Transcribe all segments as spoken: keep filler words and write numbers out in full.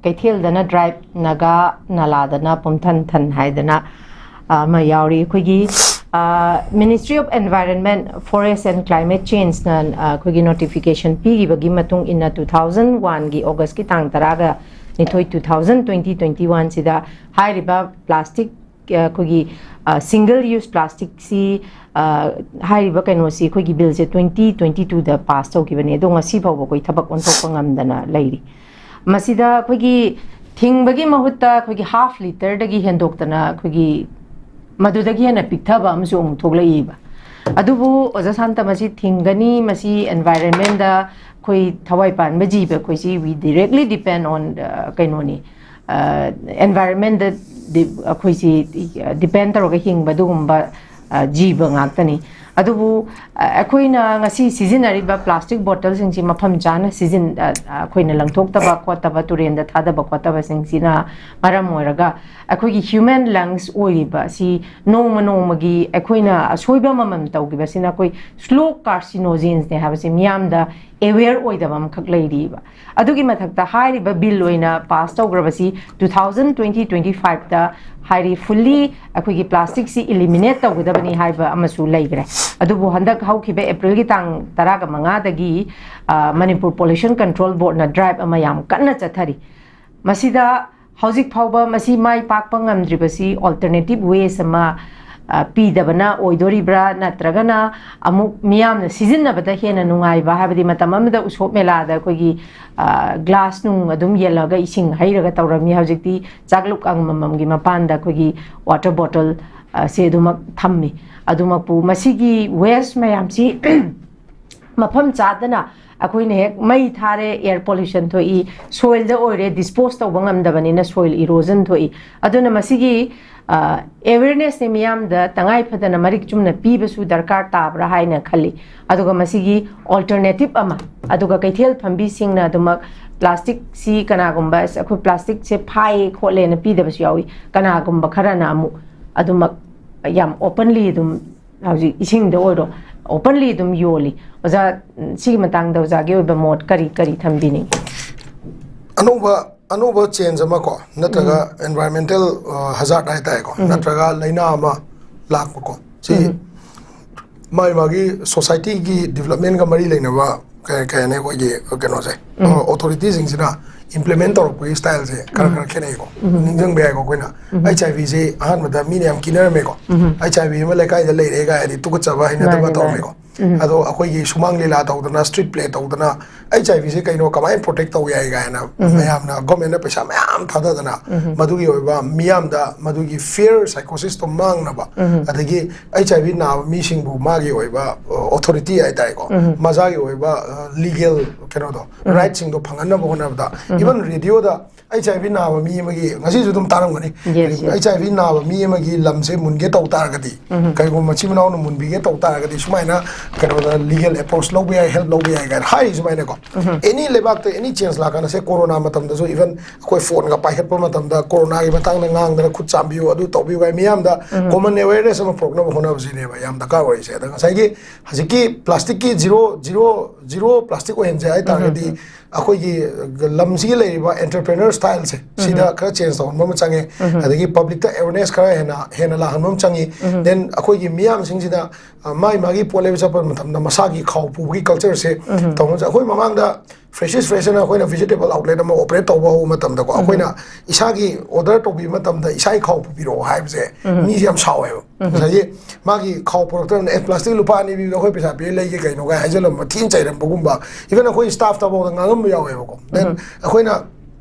ꯀꯩꯊꯦꯜꯗꯅ drive, Naga ꯅꯥꯂꯥꯗꯅ ꯄꯨꯝꯊꯟ ꯊꯟ ꯍꯥꯏꯗꯅ ꯑꯃ ꯌꯥꯎꯔꯤ꯫ ꯑꯩꯈꯣꯏꯒꯤ Ministry of Environment, Forest and Climate Changeꯅ ꯑꯩꯈꯣꯏꯒꯤ ꯅꯣꯇꯤꯐꯤꯀꯦꯁꯟ ꯄꯤꯈꯤꯕꯒꯤ ꯃꯇꯨꯡ ꯏꯟꯅ, ꯇꯨ ꯊꯥꯎꯖꯟ ꯋꯥꯟꯒꯤ ꯑꯣꯒꯁꯀꯤ ꯇꯥꯡ ꯇꯔꯥꯒ ꯅꯤꯊꯣꯏ, ꯇꯨ ꯊꯥꯎꯖꯟ ꯇ꯭ꯋꯦꯟꯇꯤ ꯇ꯭ꯋꯦꯟꯇꯤ ꯋꯥꯟꯁꯤꯗ ꯍꯥꯏꯔꯤꯕ ꯄ꯭ꯂꯥꯁꯇꯤꯛ, ꯑꯩꯈꯣꯏꯒꯤ ꯁꯤꯡꯒꯜ ꯌꯨꯁ ꯄ꯭ꯂꯥꯁꯇꯤꯛꯁꯤ, ꯍꯥꯏꯔꯤꯕ ꯀꯩꯅꯣꯁꯤ, ꯑꯩꯈꯣꯏꯒꯤ ꯕꯤꯜꯁꯦ ꯇ꯭ꯋꯦꯟꯇꯤ ꯇ꯭ꯋꯦꯟꯇꯤ ꯇꯨꯗ ꯄꯥꯁ ꯇꯧꯈꯤꯕꯅꯦ, ꯑꯗꯣ ꯉꯁꯤ ꯐꯥꯎꯕ ꯑꯩꯈꯣꯏ ꯊꯕꯛ ꯑꯣꯟꯊꯣꯛꯄ ꯉꯝꯗꯅ ꯂꯩꯔꯤ꯫ ꯃꯁꯤꯗ ꯑꯩꯈꯣꯏꯒꯤ ꯊꯤꯡꯕꯒꯤ ꯃꯍꯨꯠꯇ ꯑꯩꯈꯣꯏꯒꯤ ꯍꯥꯐ ꯂꯤꯇꯔꯗꯒꯤ ꯍꯦꯟꯗꯣꯛꯇꯅ ꯑꯩꯈꯣꯏꯒꯤ ꯃꯗꯨꯗꯒꯤ ꯍꯦꯟꯅ ꯄꯤꯛꯊꯕ ꯑꯃꯁꯨ ꯑꯃꯨꯛ ꯊꯣꯛꯂꯛꯏꯕ꯫ ꯑꯗꯨꯕꯨ ꯑꯣꯖꯥ ꯁꯥꯟꯇ, ꯃꯁꯤ ꯊꯤꯡꯒꯅꯤ, ꯃꯁꯤ environmentꯗ ꯑꯩꯈꯣꯏ ꯊꯋꯥꯏ ꯄꯥꯟꯕ ꯖꯤꯕ ꯑꯩꯈꯣꯏꯁꯤ, we directly depend on, ꯑ, ꯀꯩꯅꯣꯅꯤ, environmentꯗ ꯑꯩꯈꯣꯏꯁꯤ ꯗꯤꯄꯦꯟ ꯇꯧꯔꯒ ꯍꯤꯡꯕ ꯑꯗꯨꯒꯨꯝꯕ, ꯑ, ꯖꯤꯕ ꯉꯥꯛꯇꯅꯤ꯫ ꯑꯗꯨꯕꯨ, ꯑ, ꯑꯩꯈꯣꯏꯅ ꯉꯁꯤ ꯁꯤꯖꯤꯟꯅꯔꯤꯕ ꯄ꯭ꯂꯥꯁꯇꯤꯛ ꯕꯣꯇꯜꯁꯤꯡꯁꯤ ꯃꯐꯝ ꯆꯥꯅ ꯁꯤꯖꯤꯟ-, ꯑ, ꯑꯩꯈꯣꯏꯅ ꯂꯪꯊꯣꯛꯇꯕ ꯈꯣꯠꯇꯕ, ꯇꯨꯔꯦꯟꯗ ꯊꯥꯗꯕ ꯈꯣꯠꯇꯕꯁꯤꯡꯁꯤꯅ ꯃꯔꯝ ꯑꯣꯏꯔꯒ ꯑꯩꯈꯣꯏꯒꯤ human lungs ꯑꯣꯏꯔꯤꯕ ꯑꯁꯤ ꯅꯣꯡꯃ ꯅꯣꯡꯃꯒꯤ ꯑꯩꯈꯣꯏꯅ ꯑꯁꯣꯏꯕ ꯑꯃꯃꯝ ꯇꯧꯈꯤꯕꯁꯤꯅ ꯑꯩꯈꯣꯏ slow carcinogenesꯅꯦ ꯍꯥꯏꯕꯁꯤ ꯃꯤꯌꯥꯝꯗ aware ꯑꯣꯏꯗꯕ ꯑꯃꯈꯛ ꯂꯩꯔꯤꯕ꯫ ꯑꯗꯨꯒꯤ ꯃꯊꯛꯇ ꯍꯥꯏꯔꯤꯕ ꯕꯤꯜ ꯑꯣꯏꯅ ꯄꯥꯁ ꯇꯧꯈ꯭ꯔꯕꯁꯤ ꯇꯨ ꯊꯥꯎꯖꯟ ꯇ꯭ꯋꯦꯟꯇꯤ ꯇ꯭ꯋꯦꯟꯇꯤ ꯐꯥꯏꯚꯇ ꯍꯥꯏꯗꯤ fully ꯑꯩꯈꯣꯏꯒꯤ ꯄ꯭ꯂꯥꯁꯇꯤꯛꯁꯤ eliminate ꯇꯧꯒꯗꯕꯅꯤ ꯍꯥꯏꯕ ꯑꯃꯁꯨ ꯂꯩꯈ꯭ꯔꯦ꯫ ꯑꯗꯨꯕꯨ ꯍꯟꯗꯛ ꯍꯧꯈꯤꯕ ꯑꯦꯄ꯭ꯔꯤꯜꯒꯤ ꯇꯥꯡ ꯇꯔꯥꯒ ꯃꯉꯥꯗꯒꯤ, ꯑ, ꯃꯅꯤꯄꯨꯔ Pollution Control Boardꯅ drive ꯑꯃ ꯌꯥꯝ ꯀꯟꯅ ꯆꯠꯊꯔꯤ꯫ ꯃꯁꯤꯗ ꯍꯧꯖꯤꯛ ꯐꯥꯎꯕ ꯃꯁꯤ ꯃꯥꯏ ꯄꯥꯛꯄ ꯉꯝꯗ꯭ꯔꯤꯕꯁꯤ alternative ways ꯑꯃ, ꯑ, ꯄꯤꯗꯕꯅ ꯑꯣꯏꯗꯣꯔꯤꯕ꯭ꯔꯥ, ꯅꯠꯇ꯭ꯔꯒꯅ ꯑꯃꯨꯛ ꯃꯤꯌꯥꯝꯅ ꯁꯤꯖꯤꯟꯅꯕꯗ ꯍꯦꯟꯅ ꯅꯨꯡꯉꯥꯏꯕ, ꯍꯥꯏꯕꯗꯤ ꯃꯇꯝ ꯑꯃꯗ ꯎꯁꯣꯞ ꯃꯦꯂꯥꯗ ꯑꯩꯈꯣꯏꯒꯤ, ꯑ, ꯒ꯭ꯂꯥꯁ ꯅꯨꯡ ꯑꯗꯨꯝ ꯌꯦꯜꯂꯒ ꯏꯁꯤꯡ ꯍꯩꯔꯒ ꯇꯧꯔꯝꯃꯤ, ꯍꯧꯖꯤꯛꯇꯤ ꯆꯥꯛꯂꯨꯛ ꯑꯃꯃꯝꯒꯤ ꯃꯄꯥꯟꯗ ꯑꯩꯈꯣꯏꯒꯤ water bottle, ꯑ, ꯁꯦ ꯑꯗꯨꯃꯛ ꯊꯝꯃꯤ꯫ ꯑꯗꯨꯃꯛꯄꯨ ꯃꯁꯤꯒꯤ waste ꯃꯌꯥꯝꯁꯤ ꯃꯐꯝ ꯆꯥꯗꯅ ꯑꯩꯈꯣꯏꯅ ꯍꯦꯛ ꯃꯩ ꯊꯥꯔꯦ, air pollution ꯊꯣꯛꯏ, soilꯗ ꯑꯣꯏꯔꯦ, dispose ꯇꯧꯕ ꯉꯝꯗꯕꯅꯤꯅ soil erosion ꯊꯣꯛꯏ꯫ ꯑꯗꯨꯅ ꯃꯁꯤꯒꯤ, ꯑ, awarenessꯁꯦ ꯃꯤꯌꯥꯝꯗ ꯇꯉꯥꯏ ꯐꯗꯅ ꯃꯔꯤꯛ ꯆꯨꯝꯅ ꯄꯤꯕꯁꯨ ꯗꯔꯀꯥꯔ ꯇꯥꯕ꯭ꯔꯥ ꯍꯥꯏꯅ ꯈꯜꯂꯤ꯫ ꯑꯗꯨꯒ ꯃꯁꯤꯒꯤ alternative ꯑꯃ, ꯑꯗꯨꯒ ꯀꯩꯊꯦꯜ ꯐꯝꯕꯤꯁꯤꯡꯅ ꯑꯗꯨꯃꯛ ꯄ꯭ꯂꯥꯁꯇꯤꯛꯁꯤ ꯀꯅꯥꯒꯨꯝꯕ, "ꯑꯁ, ꯑꯩꯈꯣꯏ ꯄ꯭ꯂꯥꯁꯇꯤꯛꯁꯦ ꯐꯥꯏꯌꯦ ꯈꯣꯠꯂꯦꯅ" ꯄꯤꯗꯕꯁꯨ ꯌꯥꯎꯏ꯫ ꯀꯅꯥꯒꯨꯝꯕ ꯈꯔꯅ ꯑꯃꯨꯛ ꯑꯗꯨꯃꯛ ꯌꯥꯝ openly ꯑꯗꯨꯝ ꯍꯧꯖꯤꯛ ꯏꯁꯤꯡꯗ ꯑꯣꯏꯔꯣ, openly ꯑꯗꯨꯝ ꯌꯣꯜꯂꯤ꯫ ꯑꯣꯖꯥ, ꯁꯤꯒꯤ ꯃꯇꯥꯡꯗ ꯑꯣꯖꯥꯒꯤ ꯑꯣꯏꯕ ꯃꯣꯠ ꯀꯔꯤ ꯀꯔꯤ ꯊꯝꯕꯤꯅꯤꯡꯉꯤ? ꯑꯅꯧꯕ ꯑꯅꯧꯕ ꯆꯦꯟꯖ ꯑꯃ ꯀꯣ, ꯅꯠꯇ꯭ꯔꯒ ꯎꯝ꯫ ꯑꯦꯟꯚꯥꯏꯔꯣꯟꯃꯦꯟꯇꯦꯜ, ꯑ, ꯍꯖꯥꯔꯠ ꯍꯥꯏꯇꯥꯔꯦꯀꯣ, ꯎꯝ꯫ ꯅꯠꯇ꯭ꯔꯒ ꯂꯥꯏꯅꯥ ꯑꯃ ꯂꯥꯛꯄꯀꯣ, ꯁꯤ ꯎꯝ꯫ ꯃꯥꯒꯤ ꯃꯥꯒꯤ ꯁꯣꯁꯥꯏꯇꯤꯒꯤ ꯗꯤꯕꯂꯞꯃꯦꯟꯒ ꯃꯔꯤ ꯂꯩꯅꯕ ꯀꯩ ꯀꯩ ꯍꯥꯏꯅꯤ, ꯑꯩꯈꯣꯏꯒꯤ ꯀꯩꯅꯣꯁꯦ, ꯎꯝ꯫ ꯑ, ꯑꯣꯊꯣꯔꯤꯇꯤꯁꯤꯡꯁꯤꯅ ꯏꯝꯄ꯭ꯂꯤꯃꯦꯟ ꯇꯧꯔꯛꯄꯒꯤ ꯁ꯭ꯇꯥꯏꯜꯁꯦ ꯈꯔ ꯎꯝ꯫ ꯈꯔ ꯈꯦꯠꯅꯩꯀꯣ꯫ ꯎꯝ꯫ ꯅꯤꯡꯁꯤꯡꯕ ꯌꯥꯏꯀꯣ, ꯑꯩꯈꯣꯏꯅ ꯎꯝ꯫ ꯑꯩꯆ ꯑꯥꯏ ꯚꯤꯁꯦ ꯑꯍꯥꯟꯕꯗ ꯃꯤꯅ ꯌꯥꯝ ꯀꯤꯅꯔꯝꯃꯦꯀꯣ꯫ ꯎꯝ꯫ ꯑꯩꯆ ꯑꯥꯏ ꯚꯤ ꯑꯃ ꯂꯩꯀꯥꯏꯗ ꯂꯩꯔꯦ ꯀꯥꯏꯗꯤ ꯇꯨꯀꯠꯆꯕ ꯍꯩꯅꯗꯕ ꯃꯥꯅꯦ, ꯃꯥꯅꯦ꯫ ꯇꯧꯔꯝꯃꯦꯀꯣ꯫ ꯎꯝ꯫ ꯑꯗꯣ ꯑꯩꯈꯣꯏꯒꯤ ꯁꯨꯃꯥꯡ ꯂꯤꯂꯥ ꯇꯧꯗꯅ, ꯁ꯭ꯇ꯭ꯔꯤꯠ ꯄ꯭ꯂꯦ ꯇꯧꯗꯅ, ꯑꯩꯆ ꯑꯥꯏ ꯚꯤꯁꯦ ꯀꯩꯅꯣ, ꯀꯃꯥꯏꯅ ꯄ꯭ꯔꯣꯇꯦꯛ ꯇꯧ ꯌꯥꯏ ꯀꯥꯏꯅ ꯎꯝ꯫ ꯃꯌꯥꯝꯅ, ꯒꯣꯔꯃꯦꯟꯅ ꯄꯩꯁꯥ ꯃꯌꯥꯝ ꯊꯥꯗꯗꯅ ꯎꯝ꯫ ꯃꯗꯨꯒꯤ ꯑꯣꯏꯕ ꯃꯤꯌꯥꯝꯗ ꯃꯗꯨꯒꯤ ꯐꯤꯌꯔ ꯁꯥꯏꯀꯣꯁꯤꯁꯇꯣ ꯃꯥꯡꯅꯕ, ꯎꯝ꯫ ꯑꯗꯒꯤ ꯑꯩꯆ ꯑꯥꯏ ꯚꯤ ꯅꯥꯕ ꯃꯤꯁꯤꯡꯕꯨ ꯃꯥꯒꯤ ꯑꯣꯏꯕ, ꯑ, ꯑꯣꯊꯣꯔꯤꯇꯤ ꯍꯥꯏꯇꯥꯔꯦꯀꯣ, ꯎꯝ꯫ ꯃꯖꯥꯒꯤ ꯑꯣꯏꯕ, ꯑ, ꯂꯤꯒꯦꯜ ꯀꯩꯅꯣꯗꯣ, ꯎꯝ꯫ ꯔꯥꯏꯠꯁꯤꯡꯗꯣ ꯐꯪꯍꯟꯅꯕ ꯍꯣꯠꯅꯕꯗ, ꯎꯝ꯫ ꯏꯚꯟ ꯔꯦꯗꯤꯑꯣꯗ ꯑꯩꯆ ꯑꯥꯏ ꯚꯤ ꯅꯥꯕ ꯃꯤ ꯑꯃꯒꯤ, ꯉꯁꯤꯁꯨ ꯑꯗꯨꯝ ꯇꯥꯔꯝꯒꯅꯤ, ꯌꯦꯁ, ꯌꯦꯁ꯫ ꯑꯩꯆ ꯑꯥꯏ ꯚꯤ ꯅꯥꯕ ꯃꯤ ꯑꯃꯒꯤ ꯂꯝꯁꯦ ꯃꯨꯟꯒꯦ ꯇꯧ ꯇꯥꯔꯒꯗꯤ, ꯎꯝ꯫ ꯀꯔꯤꯒꯨꯝꯕ ꯃꯆꯤꯟ ꯃꯅꯥꯎꯅ ꯃꯨꯟꯕꯤꯒꯦ ꯇꯧ ꯇꯥꯔꯒꯗꯤ, ꯁꯨꯃꯥꯏꯅ ꯀꯩꯅꯣꯗ ꯂꯤꯒꯦꯜ ꯑꯦꯄ꯭ꯔꯣꯆ ꯂꯧꯕ ꯌꯥꯏ, ꯍꯦꯜꯞ ꯂꯧꯕ ꯌꯥꯏ ꯀꯥꯏꯅ ꯍꯥꯏꯔꯤ ꯁꯨꯃꯥꯏꯅꯀꯣ꯫ ꯎꯝ꯫ ꯑꯦꯅꯤ ꯂꯩꯕꯥꯛꯇ ꯑꯦꯅꯤ ꯆꯦꯟꯖ ꯂꯥꯛꯀꯥꯟꯗꯁꯦ, ꯀꯣꯔꯣꯅꯥ ꯃꯇꯝꯗꯁꯨ ꯏꯚꯟ ꯑꯩꯈꯣꯏ ꯐꯣꯟꯒ ꯄꯥꯏꯈꯠꯄ ꯃꯇꯝꯗ ꯀꯣꯔꯣꯅꯥꯒꯤ ꯃꯇꯥꯡꯗ ꯉꯥꯡꯗꯅ, ꯈꯨꯠ ꯆꯥꯝꯕꯤꯌꯨ, ꯑꯗꯨ ꯇꯧꯕꯤꯌꯨ ꯍꯥꯏ ꯃꯤꯌꯥꯝꯗ ꯎꯝ꯫ ꯀꯣꯃꯟ ꯑꯦꯋꯦꯔꯅꯦꯁ ꯑꯃ ꯄꯨꯔꯛꯅꯕ ꯍꯣꯠꯅꯕꯁꯤꯅꯦꯕ ꯌꯥꯝ ꯗꯔꯀꯥꯔ ꯑꯣꯏꯔꯤꯁꯦ꯫ ꯑꯗ ꯉꯁꯥꯏꯒꯤ ꯍꯧꯖꯤꯛꯀꯤ ꯄ꯭ꯂꯥꯁꯇꯤꯛꯀꯤ ꯖꯤꯔꯣ, ꯖꯤꯔꯣ, ꯖꯤꯔꯣ ꯄ꯭ꯂꯥꯁꯇꯤꯛ ꯑꯣꯏꯍꯟꯁꯦ ꯍꯥꯏ ꯇꯥꯔꯒꯗꯤ, ꯎꯝ꯫ ꯑꯩꯈꯣꯏꯒꯤ ꯂꯝꯁꯤꯒꯤ ꯂꯩꯔꯤꯕ ꯑꯦꯟꯇꯔꯄ꯭ꯔꯦꯅꯔ ꯁ꯭ꯇꯥꯏꯜꯁꯦ, ꯁꯤꯗ ꯎꯝ꯫ ꯈꯔ ꯆꯦꯟꯖ ꯇꯧꯍꯟꯕ ꯑꯃ ꯆꯪꯉꯦ꯫ ꯎꯝ꯫ ꯑꯗꯒꯤ ꯄꯕ꯭ꯂꯤꯛꯇ ꯑꯦꯋꯦꯔꯅꯦꯁ ꯈꯔ ꯍꯦꯟꯅ, ꯍꯦꯟꯅ ꯂꯥꯛꯍꯟꯕ ꯑꯃ ꯆꯪꯉꯤ꯫ ꯎꯝ꯫ ꯗꯦꯟ ꯑꯩꯈꯣꯏꯒꯤ ꯃꯤꯌꯥꯝꯁꯤꯡꯁꯤꯗ, ꯑ, ꯃꯥꯏ ꯃꯥꯒꯤ ꯄꯣꯠ ꯂꯩꯕ ꯆꯠꯄ ꯃꯇꯝꯗ ꯃꯁꯥꯒꯤ ꯈꯥꯎ ꯄꯨꯕꯒꯤ ꯀꯜꯆꯔꯁꯦ ꯎꯝ꯫ ꯇꯧꯍꯟꯁꯦ꯫ ꯑꯩꯈꯣꯏ ꯃꯃꯥꯡꯗ ꯐ꯭ꯔꯦꯁꯤꯁ ꯐ꯭ꯔꯦꯁ ꯍꯥꯏꯅ ꯑꯩꯈꯣꯏꯅ ꯚꯤꯖꯤꯇꯦꯕꯜ ꯑꯥꯎꯠꯂꯦꯠ ꯑꯃ ꯑꯣꯄꯔꯦꯠ ꯇꯧꯕ ꯍꯧꯕ ꯃꯇꯝꯗꯀꯣ, ꯎꯝ꯫ ꯑꯩꯈꯣꯏꯅ ꯏꯁꯥꯒꯤ ꯑꯣꯔꯗꯔ ꯇꯧꯕꯤꯕ ꯃꯇꯝꯗ ꯏꯁꯥꯒꯤ ꯈꯥꯎ ꯄꯨꯕꯤꯔꯛꯑꯣ ꯍꯥꯏꯕꯁꯦ ꯎꯝ꯫ ꯃꯤꯁꯦ ꯌꯥꯝ ꯁꯥꯎꯋꯦꯕ꯫ ꯎꯝ꯫ ꯉꯁꯥꯏꯒꯤ ꯃꯥꯒꯤ ꯈꯥꯎ ꯄꯨꯔꯛꯇ꯭ꯔꯕꯅꯤꯅ, "ꯑꯦ, ꯄ꯭ꯂꯥꯁꯇꯤꯛ ꯂꯨꯄꯥ ꯑꯅꯤ ꯄꯤꯕꯗꯣ ꯑꯩꯈꯣꯏ ꯄꯩꯁꯥ ꯄꯤꯔ ꯂꯩꯒꯦ ꯀꯩꯅꯣ?" ꯀꯥꯏ ꯍꯥꯏꯖꯜꯂꯝꯕ, ꯊꯤꯅ ꯆꯩꯔꯝꯕꯒꯨꯝꯕ, ꯏꯚꯟ ꯑꯩꯈꯣꯏ ꯁ꯭ꯇꯥꯐꯇꯐꯥꯎꯗ ꯉꯥꯡꯉꯝꯕ ꯌꯥꯎꯋꯦꯕꯀꯣ꯫ ꯗꯦꯟ ꯎꯝ꯫ ꯑꯩꯈꯣꯏꯅ,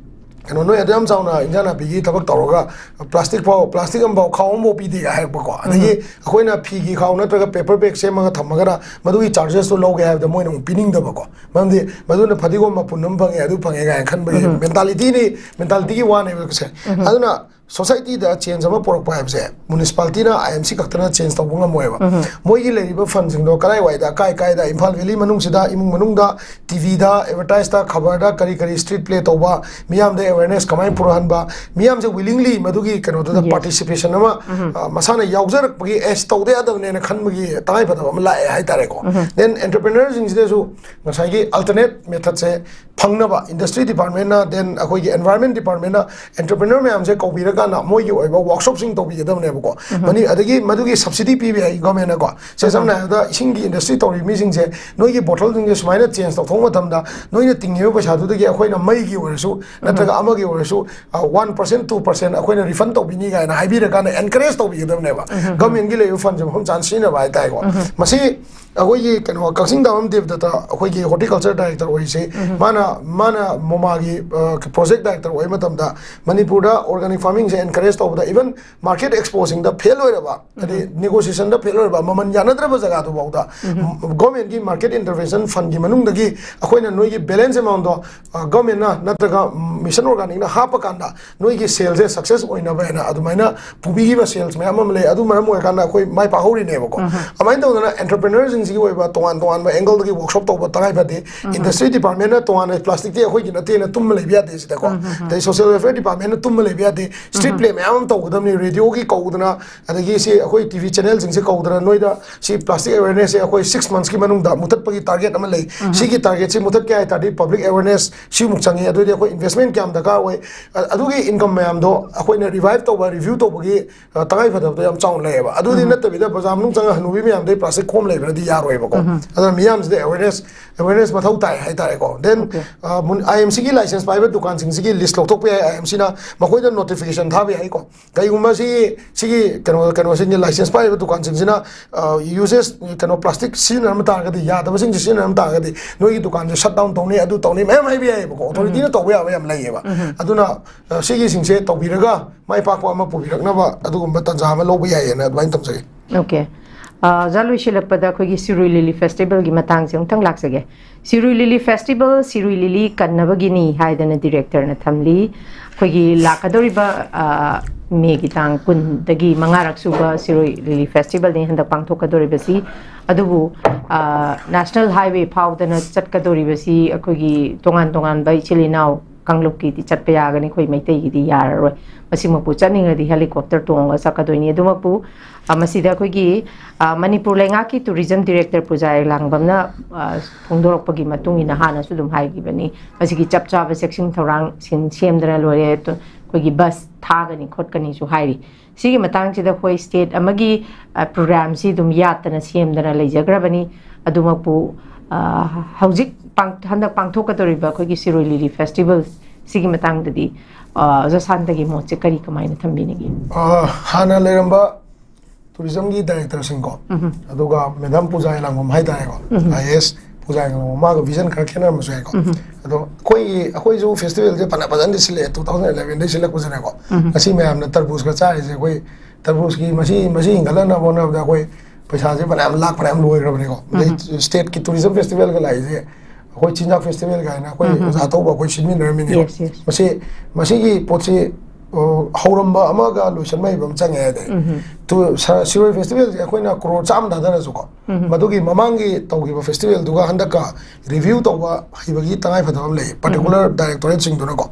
"ꯀꯩꯅꯣ, ꯅꯣꯏ ꯑꯗꯨ ꯌꯥꯝ ꯆꯥꯎꯅ ꯏꯟꯖꯥꯡ ꯅꯥꯄꯤꯒꯤ ꯊꯕꯛ ꯇꯧꯔꯒ ꯄ꯭ꯂꯥꯁꯇꯤꯛ ꯐꯥꯎ, ꯄ꯭ꯂꯥꯁꯇꯤꯛ ꯑꯃꯐꯥꯎ, ꯈꯥꯎ ꯑꯃꯐꯥꯎ ꯄꯤꯗꯦ" ꯀꯥꯏ ꯍꯥꯏꯔꯛꯄꯀꯣ꯫ ꯑꯗꯒꯤ ꯎꯝ꯫ ꯑꯩꯈꯣꯏꯅ ꯐꯤꯒꯤ ꯈꯥꯎ ꯅꯠꯇ꯭ꯔꯒ ꯄꯦꯄꯔ ꯕꯦꯒ ꯁꯦꯝꯃꯒ ꯊꯝꯃꯒꯅ ꯃꯗꯨꯒꯤ ꯆꯥꯔꯖꯦꯁꯇꯣ ꯂꯧꯒꯦ ꯍꯥꯏꯕꯗ ꯃꯣꯏꯅ ꯑꯃꯨꯛ ꯄꯤꯅꯤꯡꯗꯕꯀꯣ꯫ ꯃꯔꯝꯗꯤ ꯃꯗꯨꯅ ꯐꯗꯤꯒꯣꯝ ꯃꯄꯨꯟ ꯑꯃ ꯐꯪꯉꯦ, ꯑꯗꯨ ꯐꯪꯉꯦ ꯀꯥꯏꯅ ꯈꯟꯕꯒꯤ ꯎꯝ꯫ ꯃꯦꯟꯇꯥꯂꯤꯇꯤꯅꯤ, ꯃꯦꯟꯇꯥꯂꯤꯇꯤꯒꯤ ꯋꯥꯅꯦꯕ ꯁꯦ꯫ ꯎꯝ꯫ ꯑꯗꯨꯅ ꯁꯣꯁꯥꯏꯇꯤꯗ ꯆꯦꯟꯖ ꯑꯃ ꯄꯨꯔꯛꯄ ꯍꯥꯏꯕꯁꯦ ꯃ꯭ꯌꯨꯅꯤꯁꯤꯄꯥꯂꯤꯇꯤꯅ, ꯑꯥꯏ ꯑꯦꯝ ꯁꯤ ꯈꯛꯇꯅ ꯆꯦꯟꯖ ꯇꯧꯕ ꯉꯝꯃꯣꯏꯕ꯫ ꯎꯝ꯫ ꯃꯣꯏꯒꯤ ꯂꯩꯔꯤꯕ ꯐꯟꯁꯤꯡꯗꯣ ꯀꯗꯥꯏꯋꯥꯏꯗ, ꯀꯥꯏ ꯀꯥꯏꯗ, ꯏꯝꯐꯥꯜ ꯚꯦꯂꯤ ꯃꯅꯨꯡꯁꯤꯗ, ꯏꯃꯨꯡ ꯃꯅꯨꯡꯗ, ꯇꯤꯚꯤꯗ, ꯑꯦꯗꯚꯔꯇꯥꯏꯁꯇ, ꯈꯕꯔꯗ ꯀꯔꯤ ꯀꯔꯤ ꯁ꯭ꯇ꯭ꯔꯤꯠ ꯄ꯭ꯂꯦ ꯇꯧꯕ, ꯃꯤꯌꯥꯝꯗ ꯑꯦꯋꯦꯔꯅꯦꯁ ꯀꯃꯥꯏꯅ ꯄꯨꯔꯛꯍꯟꯕ, ꯃꯤꯌꯥꯝꯁꯦ ꯋꯤꯂꯤꯡꯂꯤ ꯃꯗꯨꯒꯤ ꯀꯩꯅꯣꯗꯨꯗ ꯌꯦꯁ꯫ ꯄꯥꯔꯇꯤꯁꯤꯄꯦꯁꯟ ꯑꯃ, ꯎꯝ꯫ ꯑ, ꯃꯁꯥꯅ ꯌꯥꯎꯖꯔꯛꯄꯒꯤ, "ꯑꯦꯁ, ꯇꯧꯗ ꯌꯥꯗꯕꯅꯦꯅ" ꯈꯟꯕꯒꯤ ꯇꯉꯥꯏꯐꯗꯕ ꯑꯃ ꯂꯥꯛꯑꯦ ꯍꯥꯏꯇꯥꯔꯦꯀꯣ꯫ ꯎꯝ꯫ ꯗꯦꯟ ꯑꯦꯟꯇꯔꯄ꯭ꯔꯦꯅꯔꯁꯤꯡꯁꯤꯗꯁꯨ ꯉꯁꯥꯏꯒꯤ ꯑꯜꯇꯔꯅꯦꯠ ꯃꯦꯊꯠꯁꯦ ꯐꯪꯅꯕ industry department ꯅ, then ꯑꯩꯈꯣꯏꯒꯤ environment department ꯅ entrepreneur ꯃꯌꯥꯝꯁꯦ ꯀꯧꯕꯤꯔꯀꯥꯟꯗ ꯃꯣꯏꯒꯤ ꯑꯣꯏꯕ workshop ꯁꯤꯡ ꯇꯧꯕꯤꯒꯗꯕꯅꯦꯕꯀꯣ꯫ ꯃꯅꯤ ꯑꯗꯒꯤ ꯃꯗꯨꯒꯤ subsidy ꯄꯤꯕ ꯌꯥꯏ government ꯅꯀꯣ꯫ ꯁꯦ ꯁꯝꯅ ꯍꯥꯏꯔꯕꯗ ꯏꯁꯤꯡꯒꯤ industry ꯇꯧꯔꯤꯕ ꯃꯤꯁꯤꯡꯁꯦ ꯅꯣꯏꯒꯤ bottle ꯁꯤꯡꯁꯦ ꯁꯨꯃꯥꯏꯅ change ꯇꯧꯊꯣꯛꯄ ꯃꯇꯝꯗ ꯅꯣꯏꯅ ꯇꯤꯡꯉꯤꯕ ꯄꯩꯁꯥꯗꯨꯗꯒꯤ ꯑꯩꯈꯣꯏꯅ ꯃꯩꯒꯤ ꯑꯣꯏꯔꯁꯨ ꯅꯠꯇ꯭ꯔꯒ ꯑꯃꯒꯤ ꯑꯣꯏꯔꯁꯨ one percent two percent ꯑꯩꯈꯣꯏꯅ refund ꯇꯧꯕꯤꯅꯤ ꯀꯥꯏꯅ ꯍꯥꯏꯕꯤꯔꯀꯥꯟꯗ encourage ꯇꯧꯕꯤꯒꯗꯕꯅꯦꯕ꯫ Government ꯀꯤ ꯂꯩꯔꯤꯕ fund ꯁꯦ ꯃꯐꯝ ꯆꯥꯅ ꯁꯤꯖꯤꯟꯅꯕ ꯍꯥꯏꯇꯥꯔꯦꯀꯣ꯫ ꯃꯁꯤ ꯑꯩꯈꯣꯏꯒꯤ ꯀꯩꯅꯣ ꯀꯛꯆꯤꯡ ꯗꯥꯝꯕꯝ ꯗꯦꯕꯗꯠꯇ ꯑꯩꯈꯣꯏꯒꯤ horticulture director ꯑꯣꯏꯔꯤꯁꯦ, ꯃꯥꯅ ꯃꯥꯅ ꯃꯣꯃꯥꯒꯤ project director ꯑꯣꯏꯕ ꯃꯇꯝꯗ ꯃꯅꯤꯄꯨꯔꯗ organic farming ꯁꯦ encourage ꯇꯧꯕꯗ even market expo ꯁꯤꯡꯗ fail ꯑꯣꯏꯔꯕ, ꯍꯥꯏꯗꯤ negotiation ꯗ fail ꯑꯣꯏꯔꯕ, ꯃꯃꯜ ꯌꯥꯅꯗ꯭ꯔꯕ ꯖꯒꯥꯗꯨꯐꯥꯎꯗ government ꯀꯤ market intervention fund ꯀꯤ ꯃꯅꯨꯡꯗꯒꯤ ꯑꯩꯈꯣꯏꯅ ꯅꯣꯏꯒꯤ balance amount ꯗꯣ government ꯅ ꯅꯠꯇ꯭ꯔꯒ Mission Organic ꯅ ꯍꯥꯞꯄ ꯀꯥꯟꯗ ꯅꯣꯏꯒꯤ sale ꯁꯦ success ꯑꯣꯏꯅꯕ ꯍꯥꯏꯅ ꯑꯗꯨꯃꯥꯏꯅ ꯄꯨꯕꯤꯈꯤꯕ sales ꯃꯌꯥꯝ ꯑꯃ ꯂꯩ꯫ ꯑꯗꯨ ꯃꯔꯝ ꯑꯣꯏꯔꯀꯥꯟꯗ ꯑꯩꯈꯣꯏ ꯃꯥꯏ ꯄꯥꯛꯍꯧꯔꯤꯅꯦꯕꯀꯣ꯫ ꯑꯗꯨꯃꯥꯏꯅ ꯇꯧꯗꯅ entrepreneur ꯁꯤꯡꯁꯤꯒꯤ ꯑꯣꯏꯕ ꯇꯣꯉꯥꯟ ꯇꯣꯉꯥꯟꯕ angle ꯗꯒꯤ workshop ꯇꯧꯕ ꯇꯉꯥꯏ ꯐꯗꯦ꯫ Industry department ꯅ ꯇꯣꯉꯥꯟꯅ plastic ꯇꯤ ꯑꯩꯈꯣꯏꯒꯤ ꯅꯠꯇꯦꯅ ꯇꯨꯝꯃ ꯂꯩꯕ ꯌꯥꯗꯦ ꯁꯤꯗꯀꯣ꯫ ꯑꯗꯩ social welfare department ꯅ ꯇꯨꯝꯃ ꯂꯩꯕ ꯌꯥꯗꯦ꯫ Street play ꯃꯌꯥꯝ ꯑꯃ ꯇꯧꯒꯗꯕꯅꯤ꯫ Radio ꯒꯤ ꯀꯧꯗꯅ, ꯑꯗꯒꯤ ꯁꯤ ꯑꯩꯈꯣꯏ T V channel ꯁꯤꯡꯁꯦ ꯀꯧꯗꯅ ꯅꯣꯏꯗ ꯁꯤ plastic awareness ꯁꯦ ꯑꯩꯈꯣꯏ six months ꯀꯤ ꯃꯅꯨꯡꯗ ꯃꯨꯊꯠꯄꯒꯤ target ꯑꯃ ꯂꯩ꯫ ꯁꯤꯒꯤ target ꯁꯤ ꯃꯨꯊꯠꯀꯦ ꯍꯥꯏ ꯇꯥꯔꯗꯤ public awareness ꯁꯤꯃꯨꯛ ꯆꯪꯉꯤ꯫ ꯑꯗꯨꯗꯤ ꯑꯩꯈꯣꯏ investment ꯀꯌꯥꯝ ꯗꯔꯀꯥꯔ ꯑꯣꯏ? ꯑ-, ꯑꯗꯨꯒꯤ income ꯃꯌꯥꯝꯗꯣ ꯑꯩꯈꯣꯏꯅ revive ꯇꯧꯕ, review ꯇꯧꯕꯒꯤ, ꯑ, ꯇꯉꯥꯏ ꯐꯗꯕꯗꯣ ꯌꯥꯝ ꯆꯥꯎꯅ ꯂꯩꯌꯦꯕ꯫ ꯑꯗꯨꯗꯤ ꯅꯠꯇꯕꯤꯗ ꯕꯖꯥꯔ ꯃꯅꯨꯡ ꯆꯪꯉꯒ ꯍꯅꯨꯕꯤ ꯃꯌꯥꯝꯗꯩ plastic ꯈꯣꯝ ꯂꯩꯕꯅꯗꯤ ꯌꯥꯔꯣꯏꯕꯀꯣ꯫ ꯑꯗꯨꯅ ꯃꯤꯌꯥꯝꯁꯤꯗ awareness, awareness ꯃꯊꯧ ꯇꯥꯏ ꯍꯥꯏꯇꯥꯔꯦꯀꯣ꯫ Then, okay. ꯑ, ꯃꯨꯟ-, I M C ꯒꯤ license ꯄꯥꯏꯕ ꯗꯨꯀꯥꯟꯁꯤꯡꯁꯤꯒꯤ list ꯂꯧꯊꯣꯛꯄ ꯌꯥꯏ꯫ I M C ꯅ ꯃꯈꯣꯏꯗ notification ꯊꯥꯕ ꯌꯥꯏꯀꯣ꯫ ꯀꯩꯒꯨꯝꯕ ꯁꯤ, ꯁꯤꯒꯤ ꯀꯩꯅꯣ, ꯀꯩꯅꯣꯁꯤꯡꯒꯤ license ꯄꯥꯏꯔꯤꯕ ꯗꯨꯀꯥꯟꯁꯤꯡꯁꯤꯅ, ꯑ, uses, ꯀꯩꯅꯣ, plastic ꯁꯤꯖꯤꯟꯅꯔꯝꯕ ꯇꯥꯔꯒꯗꯤ, ꯌꯥꯗꯕꯁꯤꯡꯁꯦ ꯁꯤꯖꯤꯟꯅꯔꯝꯕ ꯇꯥꯔꯒꯗꯤ ꯅꯣꯏꯒꯤ ꯗꯨꯀꯥꯟꯁꯦ shut down ꯇꯧꯅꯤ, ꯑꯗꯨ ꯇꯧꯅꯤ, ꯃꯌꯥꯝ ꯍꯥꯏꯕ ꯌꯥꯏꯌꯦꯕꯀꯣ꯫ Authority ꯅ ꯇꯧꯕ ꯌꯥꯕ ꯌꯥꯝ ꯂꯩꯌꯦꯕ꯫ ꯑꯗꯨꯅ, ꯑ, ꯁꯤꯒꯤꯁꯤꯡꯁꯦ ꯇꯧꯕꯤꯔꯒ ꯃꯥꯏ ꯄꯥꯛꯄ ꯑꯃ ꯄꯨꯕꯤꯔꯛꯅꯕ ꯑꯗꯨꯒꯨꯝꯕ ꯇꯥꯟꯖꯥ ꯑꯃ ꯂꯧꯕ ꯌꯥꯏꯌꯦꯅ ꯑꯗꯨꯃꯥꯏꯅ ꯊꯝꯖꯒꯦ꯫ Okay. ꯑ, ꯑꯣꯖꯥ, ꯂꯣꯏꯁꯤꯜꯂꯛꯄꯗ ꯑꯩꯈꯣꯏꯒꯤ ꯁꯤꯔꯨꯏ ꯂꯤꯂꯤ festival ꯒꯤ ꯃꯇꯥꯡꯁꯦ ꯑꯃꯨꯛꯇꯪ ꯂꯥꯛꯆꯒꯦ꯫ ꯁꯤꯔꯨꯏ ꯂꯤꯂꯤ festival, ꯁꯤꯔꯨꯏ ꯂꯤꯂꯤ ꯀꯟꯅꯕꯒꯤꯅꯤ ꯍꯥꯏꯗꯅ director ꯅ ꯊꯝꯂꯤ꯫ ꯑꯩꯈꯣꯏꯒꯤ ꯂꯥꯛꯀꯗꯧꯔꯤꯕ, ꯑ, May ꯒꯤ ꯇꯥꯡ ꯀꯨꯟꯗꯒꯤ ꯃꯉꯥꯔꯛ ꯁꯨꯕ ꯁꯤꯔꯨꯏ ꯂꯤꯂꯤ festival ꯅꯤ ꯍꯟꯗꯛ ꯄꯥꯡꯊꯣꯛꯀꯗꯧꯔꯤꯕꯁꯤ꯫ ꯑꯗꯨꯕꯨ, ꯑ, National Highway ꯐꯥꯎꯗꯅ ꯆꯠꯀꯗꯧꯔꯤꯕꯁꯤ ꯑꯩꯈꯣꯏꯒꯤ ꯇꯣꯉꯥꯟ ꯇꯣꯉꯥꯟꯕ ꯏꯆꯤꯜ ꯏꯅꯥꯎ ꯀꯥꯡꯂꯨꯞꯀꯤꯗꯤ ꯆꯠꯄ ꯌꯥꯒꯅꯤ, ꯑꯩꯈꯣꯏ ꯃꯩꯇꯩꯒꯤꯗꯤ ꯌꯥꯔꯔꯣꯏ꯫ ꯃꯁꯤꯃꯛꯄꯨ ꯆꯠꯅꯤꯡꯉꯗꯤ helicopter ꯇꯣꯡꯉꯒ ꯆꯠꯀꯗꯣꯏꯅꯤ꯫ ꯑꯗꯨꯃꯛꯄꯨ, ꯑ, ꯃꯁꯤꯗ ꯑꯩꯈꯣꯏꯒꯤ, ꯑ, ꯃꯅꯤꯄꯨꯔ ꯂꯩꯉꯥꯛꯀꯤ tourism director ꯄꯨꯖꯥ ꯏꯔꯂꯥꯡꯕꯝꯅ, ꯑ, ꯐꯣꯡꯗꯣꯔꯛꯄꯒꯤ ꯃꯇꯨꯡ ꯏꯟꯅ ꯍꯥꯟꯅꯁꯨ ꯑꯗꯨꯝ ꯍꯥꯏꯈꯤꯕꯅꯤ, ꯃꯁꯤꯒꯤ ꯆꯞ ꯆꯥꯕ ꯆꯦꯛꯁꯤꯟ ꯊꯧꯔꯥꯡ ꯁꯤꯟ-, ꯁꯦꯝꯗꯅ ꯂꯣꯏꯔꯦ꯫ ꯑꯗꯨ ꯑꯩꯈꯣꯏꯒꯤ bus ꯊꯥꯒꯅꯤ ꯈꯣꯠꯀꯅꯤꯁꯨ ꯍꯥꯏꯔꯤ꯫ ꯁꯤꯒꯤ ꯃꯇꯥꯡꯁꯤꯗ ꯑꯩꯈꯣꯏ state ꯑꯃꯒꯤ, ꯑ, programꯁꯤ ꯑꯗꯨꯝ ꯌꯥꯠꯇꯅ ꯁꯦꯝꯗꯅ ꯂꯩꯖꯈ꯭ꯔꯕꯅꯤ꯫ ꯑꯗꯨꯃꯛꯄꯨ, ꯑ, ꯍꯧꯖꯤꯛ ꯄꯥꯡ-, ꯍꯟꯗꯛ ꯄꯥꯡꯊꯣꯛꯀꯗꯧꯔꯤꯕ ꯑꯩꯈꯣꯏꯒꯤ ꯁꯤꯔꯣꯏ ꯂꯤꯂꯤ festival ꯁꯤꯒꯤ ꯃꯇꯥꯡꯗꯗꯤ, ꯑ, ꯑꯣꯖꯥ ꯁꯥꯟꯇꯒꯤ ꯃꯣꯠꯁꯦ ꯀꯔꯤ ꯀꯃꯥꯏꯅ ꯊꯝꯕꯤꯅꯤꯡꯉꯤ? ꯑ, ꯍꯥꯟꯅ ꯂꯩꯔꯝꯕ tourismꯒꯤ directorꯁꯤꯡꯀꯣ, ꯑꯗꯨꯒ madam ꯄꯨꯖꯥ ꯏꯂꯥꯡꯕꯝ ꯍꯥꯏꯇꯥꯔꯦꯀꯣ, IAS ꯄꯨꯖꯥ ꯏꯂꯥꯡꯕꯝ, ꯃꯥꯒ vision ꯈꯔ ꯈꯦꯠꯅꯔꯝꯕꯁꯨ ꯌꯥꯏꯀꯣ꯫ ꯑꯗꯣ ꯑꯩꯈꯣꯏꯒꯤ, ꯑꯩꯈꯣꯏꯁꯨ festivalꯁꯦ ꯐꯅ ꯐꯖꯅꯗꯤ ꯁꯤꯜꯂꯛꯑꯦ, two thousand elevenꯗꯩ ꯁꯤꯜꯂꯛꯄꯁꯤꯅꯦꯀꯣ꯫ ꯉꯁꯤ ꯃꯌꯥꯝꯅ ꯇꯔꯕꯨꯖꯀ ꯆꯥꯔꯤꯁꯦ, ꯑꯩꯈꯣꯏ ꯇꯔꯕꯨꯖꯀꯤ ꯃꯁꯤ, ꯃꯁꯤ ꯍꯤꯡꯒꯠꯍꯟꯅꯕ ꯍꯣꯠꯅꯕꯗ ꯑꯩꯈꯣꯏ ꯄꯩꯁꯥꯁꯦ ꯐꯅꯌꯥꯝ, ꯂꯥꯛ ꯐꯅꯌꯥꯝ ꯂꯣꯏꯈ꯭ꯔꯕꯅꯤꯀꯣ꯫ ꯑꯗꯩ stateꯀꯤ tourism festival ꯀ ꯂꯥꯛꯏꯁꯦ, ꯑꯩꯈꯣꯏ ꯆꯤꯟꯖꯥꯛ festival ꯀꯥꯏꯅ ꯑꯩꯈꯣꯏ ꯑꯣꯖꯥ ꯊꯧꯕ ꯑꯩꯈꯣꯏ ꯁꯤꯟꯃꯤꯟꯅꯔꯝꯃꯤꯅꯦꯀꯣ꯫ Yes, yes. ꯃꯁꯤ, ꯃꯁꯤꯒꯤ ꯄꯣꯠꯁꯤ, ꯑ, ꯍꯧꯔꯝꯕ ꯑꯃꯒ ꯂꯣꯏꯁꯟꯕ ꯍꯩꯕ ꯑꯃ ꯆꯪꯉꯦ ꯍꯥꯏꯗꯤ꯫ ꯇꯨ-, ꯁ-, ꯁꯤꯔꯣꯏ festivalꯁꯦ ꯑꯩꯈꯣꯏꯅ ꯀ꯭ꯔꯣꯔ ꯆꯥꯝꯃ ꯊꯥꯗꯔꯁꯨꯀꯣ, ꯃꯗꯨꯒꯤ ꯃꯃꯥꯡꯒꯤ ꯇꯧꯈꯤꯕ festivalꯗꯨꯒ ꯍꯟꯗꯛꯀ review ꯇꯧꯕ ꯍꯩꯕꯒꯤ ꯇꯉꯥꯏꯐꯗꯕ ꯑꯃ ꯂꯩ, particular directorateꯁꯤꯡꯗꯨꯅꯀꯣ꯫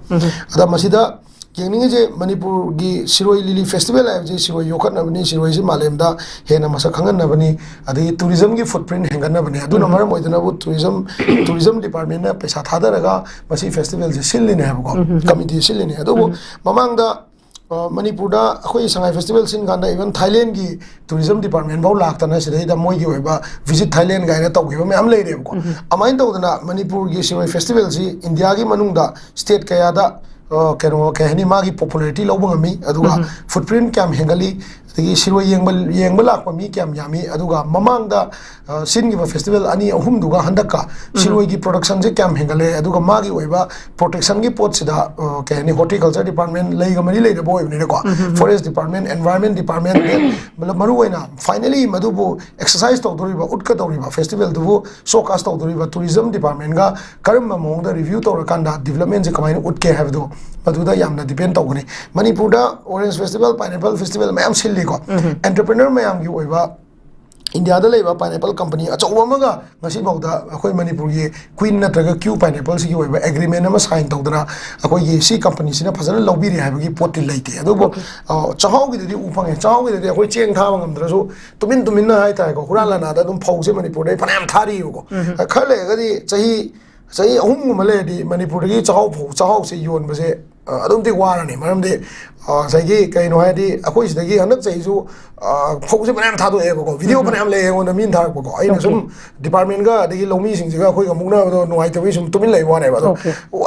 ꯑꯗ ꯃꯁꯤꯗ ꯌꯦꯡꯅꯤꯡꯉꯤꯁꯦ, ꯃꯅꯤꯄꯨꯔꯒꯤ ꯁꯤꯔꯣꯏ ꯂꯤꯂꯤ festival ꯍꯥꯏꯕꯁꯤ ꯁꯤꯔꯣꯏ ꯌꯣꯛꯈꯠꯅꯕꯅꯤ, ꯁꯤꯔꯣꯏꯁꯤ ꯃꯥꯂꯦꯝꯗ ꯍꯦꯟꯅ ꯃꯁꯛ ꯈꯪꯍꯟꯅꯕꯅꯤ, ꯑꯗꯒꯤ tourismꯒꯤ footprint ꯍꯦꯟꯒꯠꯅꯕꯅꯤ꯫ ꯑꯗꯨꯅ ꯃꯔꯝ ꯑꯣꯏꯗꯅꯕꯨ tourism, tourism departmentꯅ ꯄꯩꯁꯥ ꯊꯥꯗꯔꯒ ꯃꯁꯤ festivalꯁꯦ ꯁꯤꯜꯂꯤꯅꯦ ꯍꯥꯏꯕꯀꯣ, committee ꯁꯤꯜꯂꯤꯅꯦ꯫ ꯑꯗꯨꯕꯨ ꯃꯃꯥꯡꯗ, ꯑ, ꯃꯅꯤꯄꯨꯔꯗ ꯑꯩꯈꯣꯏ ꯁꯉꯥꯏ festival ꯁꯤꯟ ꯀꯥꯟꯗ even Thailandꯒꯤ tourism department ꯐꯥꯎ ꯂꯥꯛꯇꯅ ꯁꯤꯗꯩꯗ ꯃꯣꯏꯒꯤ ꯑꯣꯏꯕ visit Thailand ꯀꯥꯏꯅ ꯇꯧꯈꯤꯕ ꯃꯌꯥꯝ ꯂꯩꯔꯦꯕꯀꯣ꯫ ꯑꯗꯨꯃꯥꯏꯅ ꯇꯧꯗꯅ ꯃꯅꯤꯄꯨꯔꯒꯤ ꯁꯤꯔꯣꯏ festivalꯁꯤ ꯏꯟꯗꯤꯌꯥꯒꯤ ꯃꯅꯨꯡꯗ state ꯀꯌꯥꯗ, ꯑ, ꯀꯩꯅꯣ, ꯀꯩ ꯍꯥꯏꯅꯤ, ꯃꯥꯒꯤ popularity ꯂꯧꯕ ꯉꯝꯃꯤ, ꯑꯗꯨꯒ footprint ꯀꯌꯥꯝ ꯍꯦꯟꯒꯠꯂꯤ, ꯑꯗꯒꯤ ꯁꯤꯔꯣꯏ ꯌꯦꯡꯕ, ꯌꯦꯡꯕ ꯂꯥꯛꯄ ꯃꯤ ꯀꯌꯥꯝ ꯌꯥꯝꯃꯤ, ꯑꯗꯨꯒ ꯃꯃꯥꯡꯗ, ꯑ, ꯁꯤꯟꯈꯤꯕ festival ꯑꯅꯤ ꯑꯍꯨꯝꯗꯨꯒ ꯍꯟꯗꯛꯀ ꯁꯤꯔꯣꯏꯒꯤ productionꯁꯦ ꯀꯌꯥꯝ ꯍꯦꯟꯒꯠꯂꯦ, ꯑꯗꯨꯒ ꯃꯥꯒꯤ ꯑꯣꯏꯕ protectionꯒꯤ ꯄꯣꯠꯁꯤꯗ, ꯑ, ꯀꯩ ꯍꯥꯏꯅꯤ, horticulture department ꯂꯩꯒ ꯃꯔꯤ ꯂꯩꯅꯕ ꯑꯣꯏꯕꯅꯤꯅꯀꯣ, forest department, environment department, ꯃꯔꯨ ꯑꯣꯏꯅ finally ꯃꯗꯨꯕꯨ exercise ꯇꯧꯗꯧꯔꯤꯕ, ꯎꯠꯀꯗꯧꯔꯤꯕ festivalꯗꯨꯕꯨ showcase ꯇꯧꯗꯧꯔꯤꯕ tourism departmentꯒ ꯀꯔꯝꯕ ꯃꯑꯣꯡꯗ review ꯇꯧꯔꯀꯥꯟꯗ developmentꯁꯦ ꯀꯃꯥꯏꯅ ꯎꯠꯀꯦ ꯍꯥꯏꯕꯗꯣ ꯃꯗꯨꯗ ꯌꯥꯝꯅ depend ꯇꯧꯒꯅꯤ꯫ ꯃꯅꯤꯄꯨꯔꯗ orange festival, pineapple festival ꯃꯌꯥꯝ ꯁꯤꯜꯂꯤꯀꯣ꯫ Entrepreneur ꯃꯌꯥꯝꯒꯤ ꯑꯣꯏꯕ ꯏꯟꯗꯤꯌꯥꯗ ꯂꯩꯕ ꯄꯥꯏꯅꯦꯄꯜ ꯀꯝꯄꯅꯤ ꯑꯆꯧꯕ ꯑꯃꯒ ꯉꯁꯤꯐꯥꯎꯗ ꯑꯩꯈꯣꯏ ꯃꯅꯤꯄꯨꯔꯒꯤ ꯀ꯭ꯋꯤꯟ ꯅꯠꯇ꯭ꯔꯒ ꯀ꯭ꯌꯨ ꯄꯥꯏꯅꯦꯄꯜꯁꯤꯒꯤ ꯑꯣꯏꯕ ꯑꯦꯒ꯭ꯔꯤꯃꯦꯟ ꯑꯃ ꯁꯥꯏꯟ ꯇꯧꯗꯅ ꯑꯩꯈꯣꯏꯒꯤ ꯁꯤ ꯀꯝꯄꯅꯤꯁꯤꯅ ꯐꯖꯅ ꯂꯧꯕꯤꯔꯦ ꯍꯥꯏꯕꯒꯤ ꯄꯣꯠꯇꯤ ꯂꯩꯇꯦ꯫ ꯑꯗꯨꯕꯨ ꯑ, ꯆꯥꯛꯍꯥꯎꯒꯤꯗꯗꯤ ꯎ ꯐꯪꯉꯦ꯫ ꯆꯥꯛꯍꯥꯎꯒꯤꯗꯗꯤ ꯑꯩꯈꯣꯏ ꯆꯦꯡ ꯊꯥꯕ ꯉꯝꯗ꯭ꯔꯁꯨ ꯇꯨꯃꯤꯟ ꯇꯨꯃꯤꯟꯅ ꯍꯥꯏꯇꯥꯔꯦꯀꯣ, ꯍꯨꯔꯥꯟ ꯂꯥꯟꯅꯥꯗ ꯑꯗꯨꯝ ꯐꯧꯁꯦ ꯃꯅꯤꯄꯨꯔꯗꯩ ꯐꯅꯌꯥꯝ ꯊꯥꯔꯤꯕꯀꯣ꯫ ꯈꯔ ꯂꯩꯔꯒꯗꯤ ꯆꯍꯤ ꯆꯍꯤ ꯑꯍꯨꯝꯒꯨꯝꯕ ꯂꯩꯔꯗꯤ ꯃꯅꯤꯄꯨꯔꯗꯒꯤ ꯆꯥꯛꯍꯥꯎ ꯐꯧ ꯆꯥꯛꯍꯥꯎꯁꯦ ꯌꯣꯟꯕꯁꯦ ꯑ, ꯑꯗꯨꯝꯗꯤ ꯋꯥꯔꯅꯤ꯫ ꯃꯔꯝꯗꯤ ꯑ, ꯉꯁꯥꯏꯒꯤ ꯀꯩꯅꯣ ꯍꯥꯏꯔꯗꯤ ꯑꯩꯈꯣꯏ ꯁꯤꯗꯒꯤ ꯍꯟꯗꯛ ꯆꯍꯤꯁꯨ ꯑ, ꯐꯧꯁꯦ ꯐꯅꯌꯥꯝ ꯊꯥꯗꯣꯛꯑꯦꯕꯀꯣ, ꯚꯤꯗꯤꯑꯣ ꯐꯅꯌꯥꯝ ꯂꯩ ꯑꯩꯉꯣꯟꯗ ꯃꯤꯅ ꯊꯥꯔꯛꯄꯀꯣ꯫ ꯑꯩꯅ ꯁꯨꯝ ꯗꯤꯄꯥꯔꯠꯃꯦꯟꯒ ꯑꯗꯒꯤ ꯂꯧꯃꯤꯁꯤꯡꯁꯤꯒ ꯑꯩꯈꯣꯏꯒ ꯃꯨꯛꯅꯕꯗꯣ ꯅꯨꯡꯉꯥꯏꯇꯕꯒꯤ ꯁꯨꯝ ꯇꯨꯃꯤꯟ ꯂꯩꯕ ꯋꯥꯅꯦꯕ꯫ ꯑꯗꯣ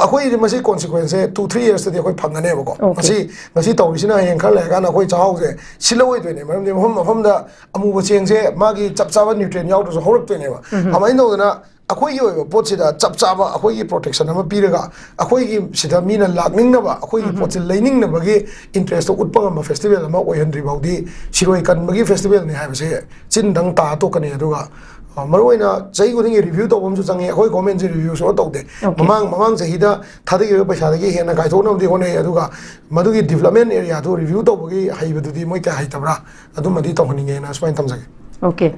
ꯑꯩꯈꯣꯏꯗꯤ ꯃꯁꯤ ꯀꯣꯟꯁꯤꯀ꯭ꯋꯦꯟꯁꯁꯦ ꯇꯨ ꯊ꯭ꯔꯤ ꯌꯔꯁꯇꯗꯤ ꯑꯩꯈꯣꯏ ꯐꯪꯒꯅꯦꯕꯀꯣ꯫ ꯉꯁꯤ ꯉꯁꯤ ꯇꯧꯔꯤꯁꯤꯅ ꯍꯌꯦꯡ ꯈꯔ ꯂꯩꯔꯀꯥꯟꯗ ꯑꯩꯈꯣꯏ ꯆꯥꯛꯍꯥꯎꯁꯦ ꯁꯤꯠꯂꯛꯑꯣꯏꯗꯣꯏꯅꯦ꯫ ꯃꯔꯝꯗꯤ ꯃꯐꯝ ꯃꯐꯝꯗ ꯑꯃꯨꯕ ꯆꯦꯡꯁꯦ ꯃꯥꯒꯤ ꯆꯞ ꯆꯥꯕ ꯅ꯭ꯌꯨꯇ꯭ꯔꯤꯌꯦꯟ ꯌꯥꯎꯗ꯭ꯔꯁꯨ ꯍꯧꯔꯛꯇꯣꯏꯅꯦꯕ꯫ ꯑꯗꯨꯃꯥꯏꯅ ꯇꯧꯗꯅ ꯑꯩꯈꯣꯏꯒꯤ ꯑꯣꯏꯕ ꯄꯣꯠꯁꯤꯗ ꯆꯞ ꯆꯥꯕ ꯑꯩꯈꯣꯏꯒꯤ ꯄ꯭ꯔꯣꯇꯦꯛꯁꯟ ꯑꯃ ꯄꯤꯔꯒ ꯑꯩꯈꯣꯏꯒꯤ ꯁꯤꯗ ꯃꯤꯅ ꯂꯥꯛꯅꯤꯡꯅꯕ, ꯑꯩꯈꯣꯏꯒꯤ ꯄꯣꯠꯁꯦ ꯂꯩꯅꯤꯡꯅꯕꯒꯤ ꯏꯟꯇꯔꯦꯁꯇꯣ ꯎꯠꯄ ꯉꯝꯕ ꯐꯦꯁꯇꯤꯚꯦꯜ ꯑꯃ ꯑꯣꯏꯍꯟꯗ꯭ꯔꯤ ꯐꯥꯎꯗꯤ ꯁꯤꯔꯣꯏ ꯀꯟꯕꯒꯤ ꯐꯦꯁꯇꯤꯚꯦꯜꯅꯤ ꯍꯥꯏꯕꯁꯦ ꯆꯤꯟꯗꯪ ꯇꯥ ꯇꯣꯛꯀꯅꯤ꯫ ꯑꯗꯨꯒ ꯑ, ꯃꯔꯨꯑꯣꯏꯅ ꯆꯍꯤ ꯈꯨꯗꯤꯡꯒꯤ ꯔꯤꯚ꯭ꯌꯨ ꯇꯧꯕ ꯑꯃꯁꯨ ꯆꯪꯉꯤ꯫ ꯑꯩꯈꯣꯏ ꯒꯣꯔꯃꯦꯟꯁꯦ ꯔꯤꯚ꯭ꯌꯨ ꯁꯨꯡꯇꯧ ꯇꯧꯗꯦ꯫ ꯃꯃꯥꯡ ꯃꯃꯥꯡ ꯆꯍꯤꯗ ꯊꯥꯗꯈꯤꯕ ꯄꯩꯁꯥꯗꯒꯤ ꯍꯦꯟꯅ ꯀꯥꯏꯊꯣꯛꯅꯕꯗꯤ ꯍꯣꯠꯅꯩ꯫ ꯑꯗꯨꯒ ꯃꯗꯨꯒꯤ ꯗꯤꯕꯂꯞꯃꯦꯟ ꯑꯦꯔꯤꯌꯥꯗꯨ ꯔꯤꯚ꯭ꯌꯨ ꯇꯧꯕꯒꯤ ꯍꯩꯕꯗꯨꯗꯤ ꯃꯣꯏ ꯀꯌꯥ ꯍꯩꯇꯕ꯭ꯔꯥ, ꯑꯗꯨꯃꯗꯤ ꯇꯧꯍꯟꯅꯤꯡꯉꯦꯅ ꯁꯨꯃꯥꯏꯅ ꯊꯝꯖꯒꯦ꯫ ꯑꯣꯀꯦ꯫